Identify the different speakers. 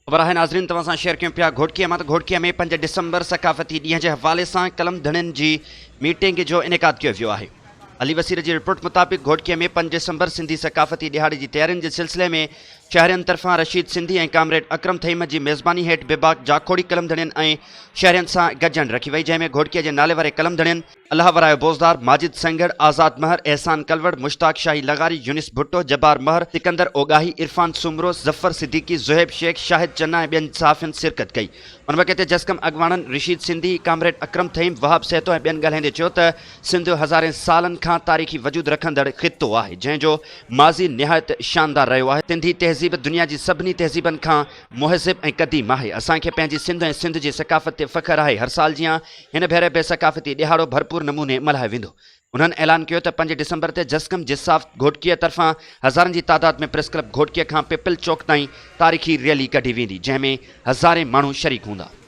Speaker 1: خبر آهي ناظرين توهان سان شيئر ڪيون پيا گهوٽڪي مان ته گهوٽڪي ۾ 5 ڊسمبر ثقافتي ڏينهن جي حوالي سان قلم ڌڻين جي ميٽنگ جو انعقاد ڪيو ويو آهي. علي وسير جي رپورٽ مطابق گهوٽڪي ۾ 5 ڊسمبر سنڌي ثقافتي ڏهاڙي جي تيارين جي سلسلي ۾ شهرين طرفان رشيد سنڌي ۽ ڪامريڊ اڪرم ٿهيم جي ميزباني هيٺ بيباڪ جاکوڙي قلم ڌڻين ۽ شهرين سان گڏجاڻي رکي وئي جنهن ۾ گهوٽڪي جي نالي واري قلم ڌڻين الله ورايو بوزدار، ماجد سنگهڙ، آزاد مهر، احسان ڪلوڙ، مشتاق شاهي لغاري، يونس ڀٽو، جبار مهر، سڪندر اوڳاهي، عرفان سومرو، ظفر صديقي، زوهيب شيخ، شاهد چنا ۽ ٻين صحافين شرڪت ڪئي. ان موقعي تي جسقم اڳواڻن رشيد سنڌي، ڪامريڊ اڪرم ٿهيم، وهاب سهتو ۽ ٻين ڳالهائيندي چيو ته سنڌ هزارين سالن کان تاريخي وجود رکندڙ خطو آهي، جنهن جو ماضي نهايت شاندار رهيو آهي، سنڌي تهذيب دنيا جي سڀني تهذيبن کان مهذب ۽ قديم آهي، اسان کي پنهنجي سنڌ ۽ سنڌ جي ثقافت تي فخر آهي، هر سال جيان هن ڀيري به ثقافتي ڏهاڙو ڀرپور نموني ملهايو ويندو. انهن اعلان ڪيو ته 5 ڊسمبر تي جسقم جساف گهوٽڪيء طرفان هزارن جي تعداد ۾ پريس ڪلب گهوٽڪيء کان پپل چوڪ تائين تاريخي ريلي ڪڍي ويندي، جنهن ۾ هزارين ماڻهو شريڪ هوندا.